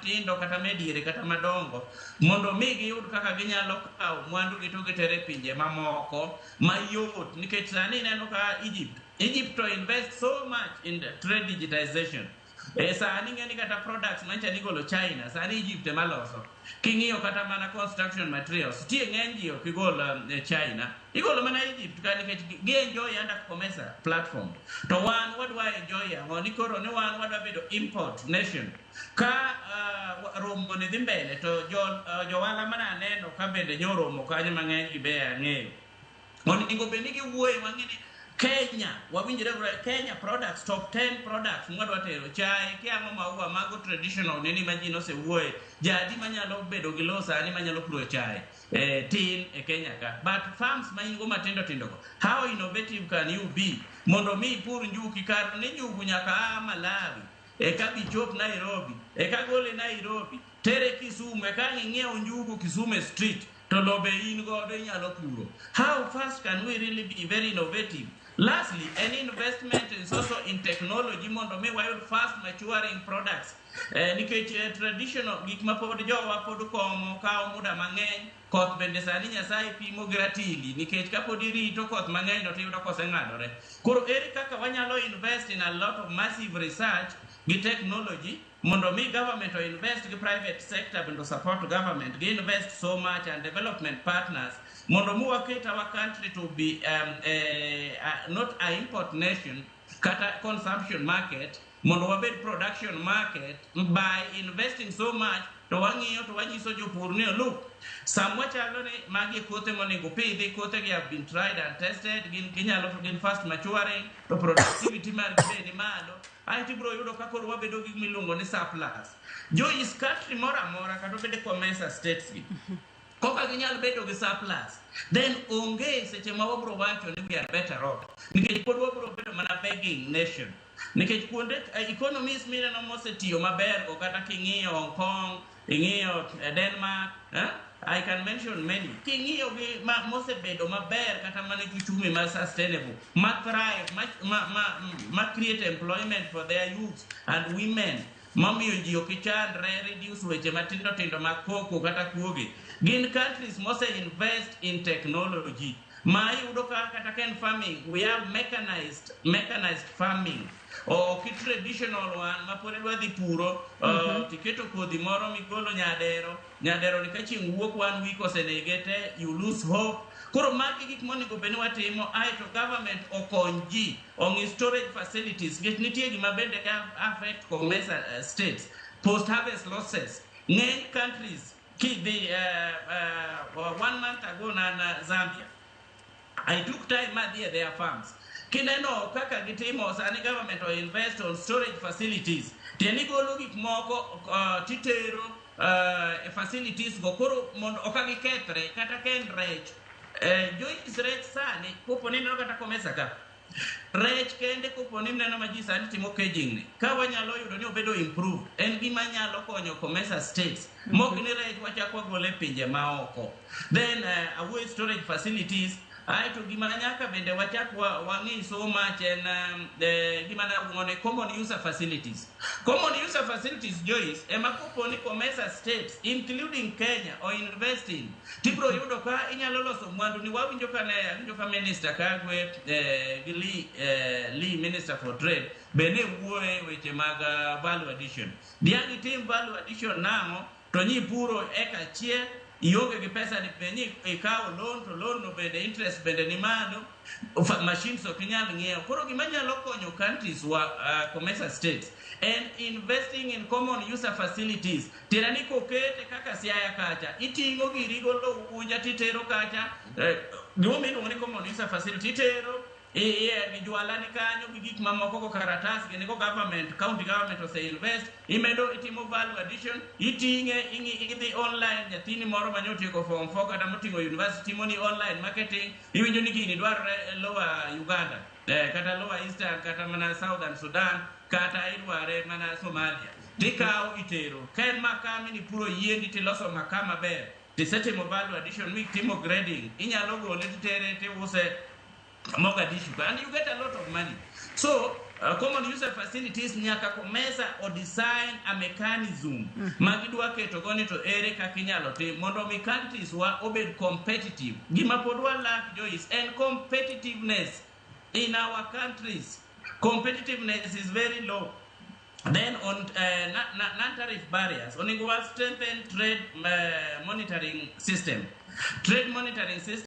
matindo kata mediere kata madongo mondo mi giyud kaka ginyalo kawo mwandu gi to gitere e pinje mamoko mayot. Nikech sani ineno ka Egypt to invest so much in the trade digitization. Sani ing'e ni kata products mancha nigolo China, sani Egypt ema loso. King'iyo kata mana construction materials, tie ng'eny ji ok igol China, igolo mana Egypt ka, nikech gi enjoy under COMESA platform. To wan wadwa enjoy ang'o? Ni koro ni wan wadwa bedo import nation. Ka romo ni dhi mbele to jo johala mana aneno ka bende nyoromo kanyo mang'eny gi be ang'eyo. Onego bed ni giwuoye wang'e ni Kenya, wawinjre Kenya products, top 10 products mwadwa tero, chae, kiang'o, maua, mago traditional nini ma ji nosewuoye. Jadi manyalo bedo gi lowo sani manyalo puro chae tin e Kenya ka. But farms ma in go matindo tindo go, how innovative can you be mondo mi ipur njuki kar ni njugu nyaka a Malawi eka bichop Nairobi, eka gole Nairobi tere Kisumu, eka ang' ing'iew njugu Kisumu street to lobe in godo inyalo puro. How fast can we really be very innovative? Lastly, any investment is also in technology mondo mi wayud fast maturing products. Nikech traditional gik ma pod jowa pod komo kawo muda mang'eny. Koth bende sani Nyasaye pimo gi ratili, nikech kapod irito koth mang'eny no tiyudo koseng'adore. Koro ere kaka wanyalo invest in a lot of massive research gi technology mondo mi government o invest gi private sector bende support government gi invest so much and development partners mondo mi waket our country to be not a import nation kata consumption market, mondo wabed production market by investing so much. To wang'iyo to wanyiso jopur ni, look, samwa chalo ni magi e kothe monego pidhi. Kothe gi have been tried and tested, gin ginyalo, gin fast maturing to productivity margi be ni malo. Aeto ibiro yudo ka koro wabedo gi gimiluongo ni surplus. Joyce, country moro amora kata obed COMESA states gi koka ginyal bedo gi surplus, then onge seche ma wabiro wacho ni we are better off, nikech pod wabiro bedo mana begging nation. Nikech kuonde economies mineno mosetiyo maber go, kata king'iyo Hong Kong, ing'iyo Denmark, eh? I can mention many. King'iyo gi ma, mosebedo maber kata mana uchumi ma sustainable, ma thrive, ma create employment for their youth and women, mamiyo ji ok chandre, reduce weche matindo tindo mag koko kata kuoge, gin countries mose invest in technology. Ma iyudo ka kata ka en farming, we have mechanized farming, ok traditional one ma pod idwa dhi puro tiketo kodhi moro migolo nyadero nyadero ni ka chieng' wuok one week osenege te, you lose hope. Koro magi gik monego bed ni watimo. Aeto government okony ji ong'i storage facilities, nikech nitie gima bende affect COMESA states, post harvest losses. Ng'eny countries kidhi, one month ago nan Zambia, I took time madhi e their farms. Kineno kaka gitimo sani, government o invest on storage facilities. Tiende golo gik moko titero e facilities go koro mondo ok gikethre. Kata ka en rech. Joyce, rech sani kopo ni ineno kata COMESA ka rech kende, kopo ni neno ma ji sani timo caging ni, ka wanyalo yudo ni obedo improved, en gima nyalo konyo COMESA states mok ni rech wachak wagole e pinje maoko. Then away storage facilities. Aeto gima nyaka bende wachak wang'i so much en gima naluongo ni common user facilities. Common user facilities, Joyce, ema kopo ni COMESA states including Kenya o invest in, tibiro yudo ka inyalo loso mwandu ni. Wawinjo ka ne awinjo ka Minister Kagwe gi Lee, Minister for Trade, be ne wuoye weche mag value addition. Diang' itim value addition nang'o to nyi puro eka achiel, ionge gi pesa ni be ni ikawo loan, to loan no bende interest bende ni malo, machines ok inyal ng'iewo. Koro gima nyalo konyo countries wa COMESA states en investing in common user facilities. Tiende ni kokete kaka Siaya kacha, iting'o giri golo Unja titero kacha, gimomiyo iluongo ni common user facility, itero iye gi jwala ni kanyo gi gik mamoko go, karatas gi go, government, county government ose invest, imedo itimo value addition, iting'e, idhi online. Nyathini moro mane otieko form 4 kata moting'o university timo ni online marketing, iwinjo ni gini dwarore lower Uganda, kata lower Eastern, kata mana Southern Sudan, kata idware mana Somalia, tikawo itero. Ka en makaa minipuro yiendi tiloso makaa maber, tisetimo value addition mitimo grading, inyalo gole titere tiuse. Mogadishu ka, and you get a lot of money. So common user facilities nyaka COMESA o design a mechanism ma gidwa keto go ni to ere kaka inyalo tim mondo mi countries wa obed competitive. Gima pod wa lack, Joyce, en competitiveness in our countries. Competitiveness is very low. Then on non-tariff barriers, onego wa strengthen trade monitoring system. Trade monitoring system.